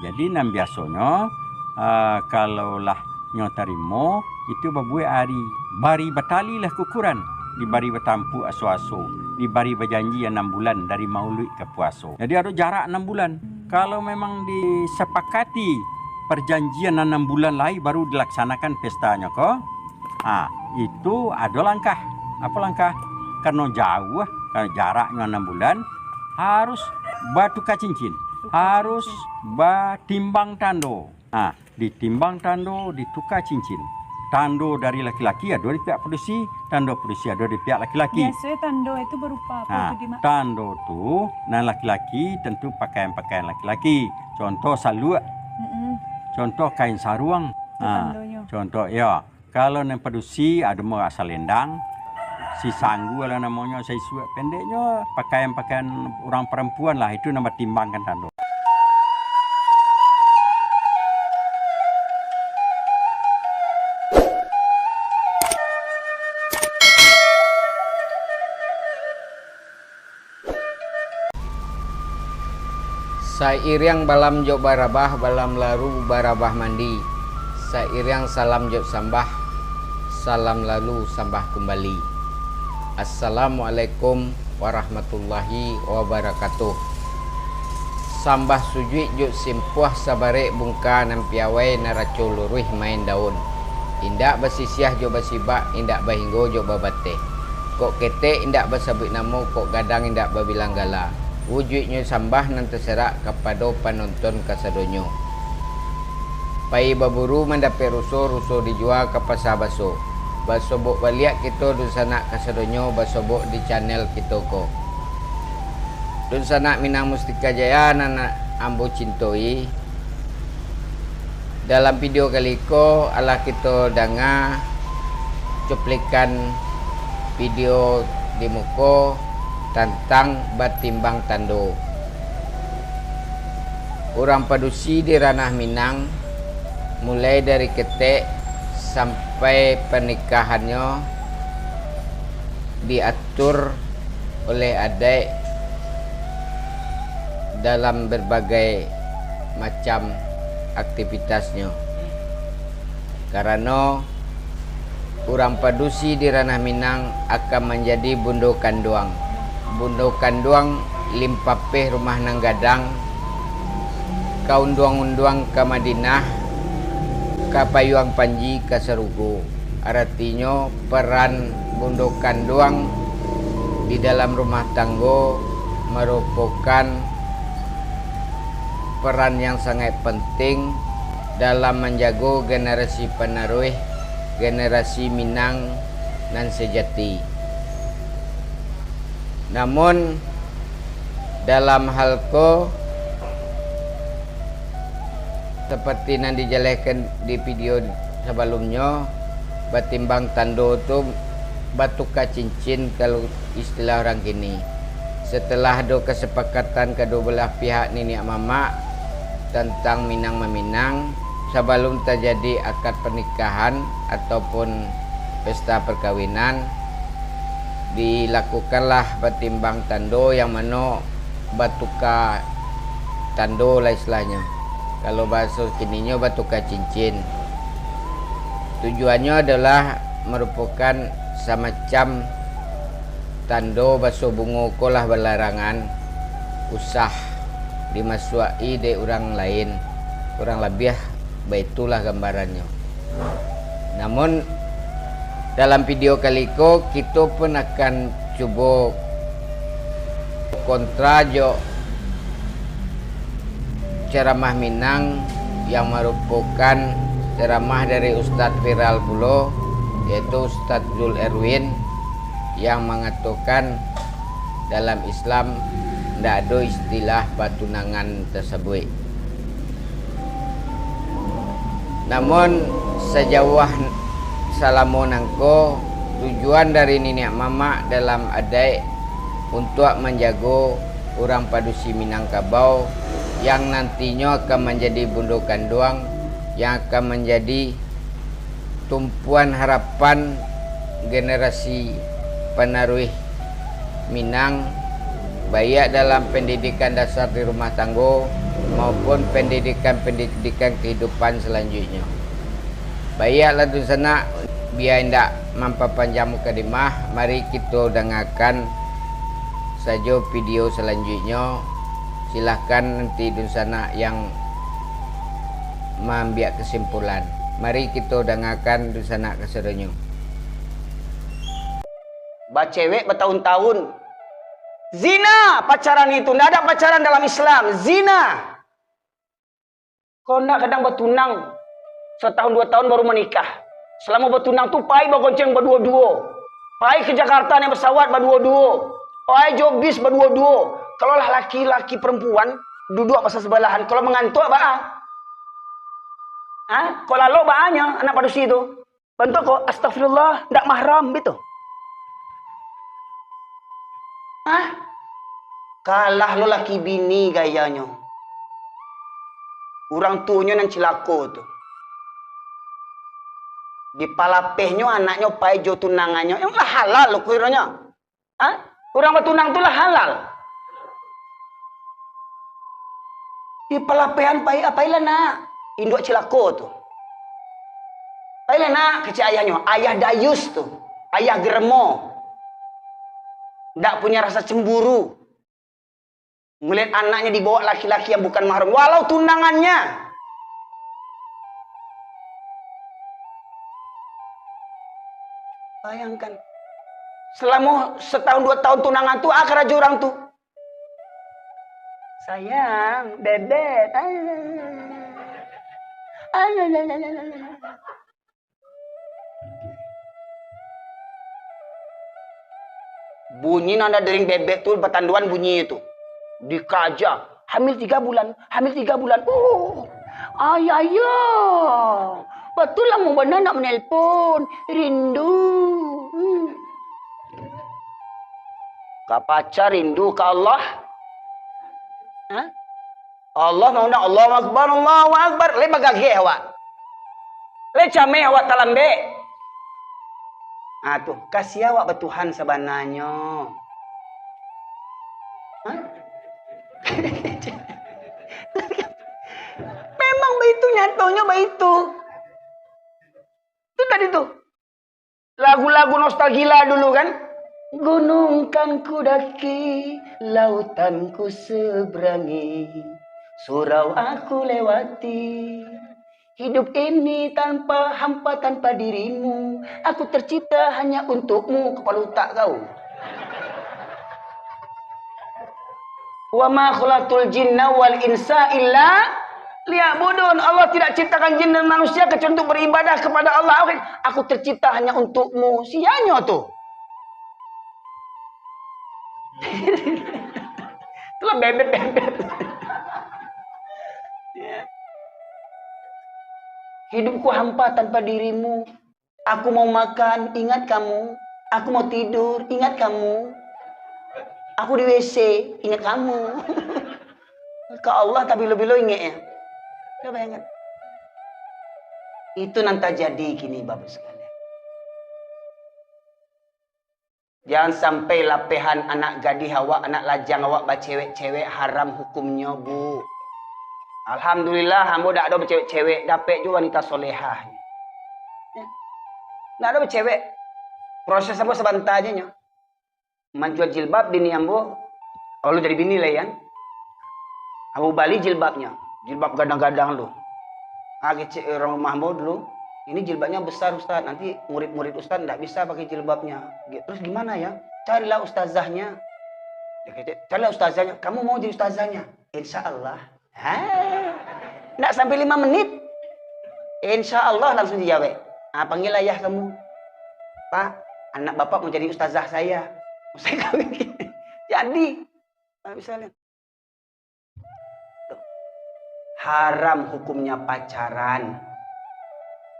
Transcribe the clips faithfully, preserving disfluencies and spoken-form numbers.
Jadi, nan biasonyo, ah, kalau lah nyo tarimo, itu babuek ari, bari batali lah kukuran, dibari batampuak aso-aso, dibari bajanji anam bulan dari mauluik ka puaso. Jadi, ado jarak anam bulan. Kalau memang disapakati parjanjian anam bulan lai baru dilaksanakan pestanyo ko, ha, itu ado langkah. Apo langkah? Karano jauah, karano jaraknyo anam bulan, harus batuka cincin, harus batimbang tando. Ha, ditimbang tando, dituka cincin. Tando dari laki-laki ado di pihak padusi, tando padusi ado di pihak laki-laki. Biasonyo tando itu barupa apo? Ha, itu, Dimak? Tando tu, nan laki-laki tantu pakaian-pakaian laki-laki. Contoh saluak. Mm-mm. Contoh kain saruang. Itu tandonyo. Ha, contoh, iyo. Kalau nan padusi, ado mah salendang, sisanggu lah namonyo, saisuak, pendeknyo pakaian-pakaian urang parampuan lah, itu nan batimbangkan tando. Sairiang balam jo barabah, balam lalu barabah mandi. Sairiang salam jo sambah, salam lalu sambah kumbali. Assalamualaikum warahmatullahi wabarakatuh. Sambah sujuik jo simpuah sabarek bungka nan piawai naraco luruih main daun. Indak basisiah jo basibak, indak bahinggo jo babateh. Kok ketek indak basabuik namo, kok gadang indak babilang gala. Wujuiknyo sambah nan taserak kapado panonton kasadonyo. Pai baburu mandapek ruso, ruso dijua ka pasa baso. Basobok baliak kito dunsanak kasadonyo, basobok di channel kito ko. Dunsanak Minang Mustika Jaya nan ambo cintoi, dalam video kali ko, alah kito danga cuplikan video di muko tantang batimbang tando. Urang padusi di ranah Minang, mulai dari ketek sampai panikahannyo, diatur oleh adaik dalam berbagai macam aktivitasnyo. Karano urang padusi di ranah Minang akan manjadi bundo kanduang. Bundo kanduang limpapeh rumah nan gadang, ka unduang-unduang ka Madinah, ka payuang panji ka sarugo. Aratinyo, peran bundo kanduang di dalam rumah tanggo marupokan peran yang sangaik penting dalam manjago generasi panaruih, generasi Minang nan sajati. Namun, dalam hal ko, seperti nan dijalehkan di video sabalumnyo, batimbang tando tu batuka cincin, kalau istilah urang kini. Setelah ado kasapakatan kaduo balah pihak niniak mamak tantang minang maminang, sabalum tajadi akad pernikahan ataupun pesta perkawinan, dilakukanlah batimbang tando, yang mano batuka tando lah istilahnyo. Kalau bahaso kininyo, batuka cincin. Tujuannyo adolah marupokan samacam tando baso bungo ko lah balarangan, usah dimasuak-i dek urang lain, kurang labiah baitulah gambarannyo. Namun, dalam video kali ko, kito pun akan cubo kontra jo ceramah Minang yang marupokan ceramah dari ustaz viral pulo, yaitu Ustaz Zul Erwin, yang mangatokan dalam Islam ndak ado istilah batunangan tasabuik. Namun, sajauah salamo nangko, tujuan dari niniak mamak dalam adaik untuak manjago urang padusi Minangkabau yang nantinyo akan manjadi bundo kanduang, yang akan manjadi tumpuan harapan generasi panaruih Minang, baiak dalam pendidikan dasar di rumah tanggo, maupun pendidikan-pendidikan kehidupan selanjutnya. Baiaklah dunsanak, bia indak mampapanjang mukadimah, mari kito dangakan sajo video selanjutnya. Silahkan nanti dunsanak yang maambiak kesimpulan. Mari kito dangakan dunsanak kasadonyo. Bacewek batahun-tahun. Zina pacaran itu. Ndak ada pacaran dalam Islam. Zina. Kau ndak kadang batunang. Satahun dua tahun baru manikah. Salamo batunang tu pai bagonceng baduo-duo. Pai ka Jakarta naik pesawat baduo-duo. Pai jo bis baduo-duo. Kalau lah laki-laki perempuan, duduak basabalahan. Kalau mangantuak, baa? Ha? Kok lalok baanyo anak padusi tu? Bantuak ko, "Astagfirullah, ndak mahram," bitu. Hah? Kalah lo laki bini gayanyo. Urang tuonyo nan cilako tu. Dipalapehnyo anaknyo pai jo tunangannyo, yang lah halal lo kironyo. Ah, urang batunang tu lah halal. Di palapehan pai, ah, pailah nak. Induak cilako tu. Pailah nak, kecek ayahnyo. Ayah dayus tu. Ayah geremo. Ndak punya rasa cemburu. Ngeliat anaknya dibawa laki-laki yang bukan mahram, walau tunangannya. Bayangkan, selama setahun dua tahun tunangan tu, ah, karajo urang tu. Sayang, bebek. Ah. Ah, la, la, la, la, la, la. Bunyi nanda dering bebek tu batanduan bunyi tu. Dikaja, hamil tiga bulan, hamil tiga bulan. Oh, ayah, ayah. Batul lah mau bana nak menelpon. Rindu. Hmm. Ka pacar rindu ka Allah. Hah? Allah maundang, "Allahu Akbar, Allahu Akbar." Lai bagageh awak. Lai cameh awak talambek. Ah, tu, kasiah awak batuhan sabananyo. Hah? Memang baitu, nyatonyo baitu. Tu tadi tu. Lagu-lagu nostalgia dulu kan? Gunung kan ku daki, lautan ku seberangi, surau aku lewati. Hidup ini tanpa hampa, tanpa dirimu, aku tercipta hanya untukmu, kepala utak kau. "Wa ma khalaqtul jinna wal insa illa liya'budun." Allah tidak ciptakan jin dan manusia kecuali untuk beribadah kepada Allah. Oke, "Aku tercipta hanya untukmu." Sianyo tu? Itulah bebet-bebet. Ya. Hidupku hampa tanpa dirimu. Aku mau makan, ingat kamu. Aku mau tidur, ingat kamu. Aku di W C, ingat kamu. Ka Allah tabilo-bilo ingeknyo. Coba ingat. Itu nan tajadi kini, Bapak sekalian. Jangan sampai lapehan anak gadih awak, anak lajang awak bacewek-cewek, haram hukumnyo, Bu. Alhamdulillah, ambo dak ado bacewek-cewek, dapek juo wanita solehah. Dak ado bacewek. Proses ambo sabanta ajo nyo. Manjua jilbab bini ambo, kalau jadi bini lai kan. Ambo bali jilbabnyo, jilbab gadang-gadang tu. Ah, kecek urang rumah ambo dulu, "Ini jilbabnya besar, Ustaz, nanti murid-murid Ustaz ndak bisa pakai jilbabnya." Gi-, "Terus gimana ya?" "Carilah ustazahnya." Dia kecek, "Carilah ustazahnya." "Kamu mau jadi ustazahnya?" "Insya Allah." Ha? Ndak sampai lima menit. "Insya Allah," langsung dijawab. "Ah, panggil ayah kamu." "Pak, anak bapak mau jadi ustazah saya. Mau saya kawin." Jadi, Pak, misalnya. Haram hukumnya pacaran.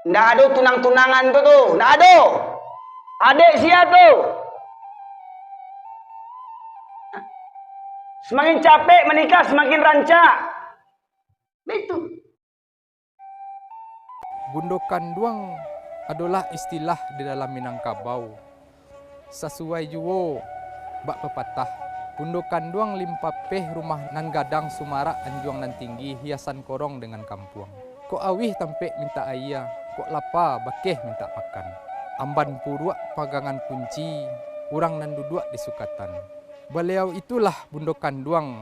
Ndak ado tunang-tunangan tu, tu. Ndak ado. Adek sia tu. Semakin capek menikah, semakin rancak. Betul. Bundo kanduang adolah istilah di dalam Minangkabau. Sasuai juo bak papatah, Bundo kanduang limpapeh rumah nan gadang, sumarak anjuang nan tinggi, hiasan korong dengan kampuang. Kok auih tampek mintak aia, kok lapa bakeh mintak pakan. Amban puruak pagangan kunci, urang nan duduak di sukatan. Baliau itulah bundo kanduang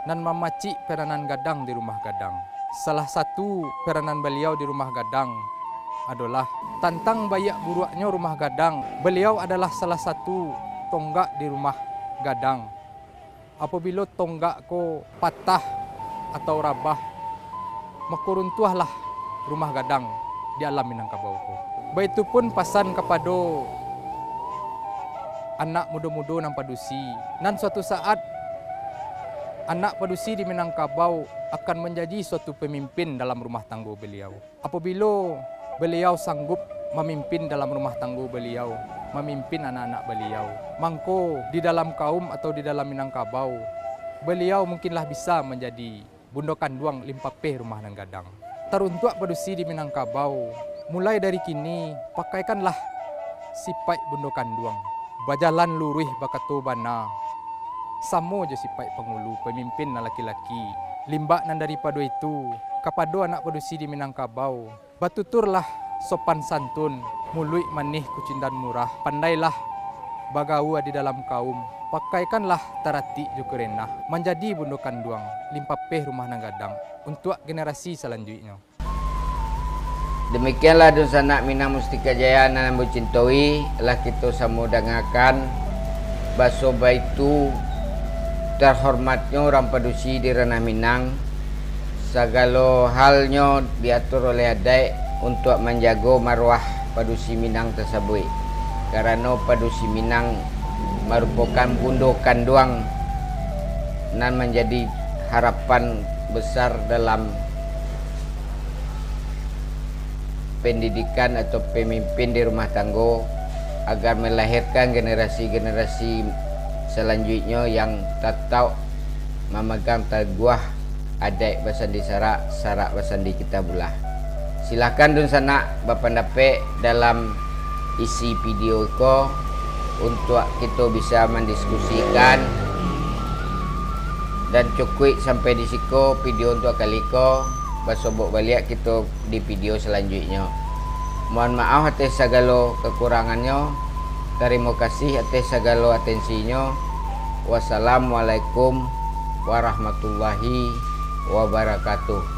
nan mamacik peranan gadang di rumah gadang. Salah satu peranan baliau di rumah gadang adolah tantang baiak buruaknyo rumah gadang. Baliau adalah salah satu tonggak di rumah gadang. Apabilo tonggak ko patah atau rabah, mako runtuahlah rumah gadang di alam Minangkabau ko. Baitu pun pasan kapado anak mudo-mudo nan padusi, nan suatu saat anak padusi di Minangkabau akan manjadi suatu pamimpin dalam rumah tanggo baliau. Apabilo baliau sanggup mamimpin dalam rumah tanggo baliau, mamimpin anak-anak baliau, mangko di dalam kaum atau di dalam Minangkabau, baliau mungkinlah bisa manjadi bundo kanduang limpapeh rumah nan gadang. Taruntuak padusi di Minangkabau, mulai dari kini, pakaikanlah sipaik bundo kanduang, bajalan luruih bakato bana, samo jo sipaik pangulu, pamimpin nan laki-laki. Limbak nan daripado itu, kapado anak padusi di Minangkabau, batuturlah sopan santun, muluik manih kucindan murah, pandailah bagaua di dalam kaum, pakaikanlah taratik jo kurenah, manjadi bundo kanduang, limpapeh rumah nan gadang, untuak generasi salanjuiknyo. Demikianlah dunsanak Minang Mustika Jaya nan ambo cintowi, lah kito samo dangakan, baso baitu, tarhormatnyo urang padusi di Ranah Minang, sagalo halnyo diatur oleh adaik untuak manjago maruah padusi Minang tasabuik, karano padusi Minang marupokan bundo kanduang nan manjadi harapan besar dalam pendidikan atau pamimpin di rumah tanggo, agar melahirkan generasi-generasi salanjuiknyo yang tatap mamagang taguah adaik basandi sarak, sarak basandi kitabullah. Silahkan dunsanak bapandapek dalam isi video ko untuak kito bisa mandiskusikan. Dan cukuik sampai di siko video untuak kali ko, basobok baliak kito di video salanjuiknyo. Mohon maaf ateh sagalo kakurangannyo. Tarimo kasih ateh sagalo atensinyo. Wassalamualaikum warahmatullahi wabarakatuh.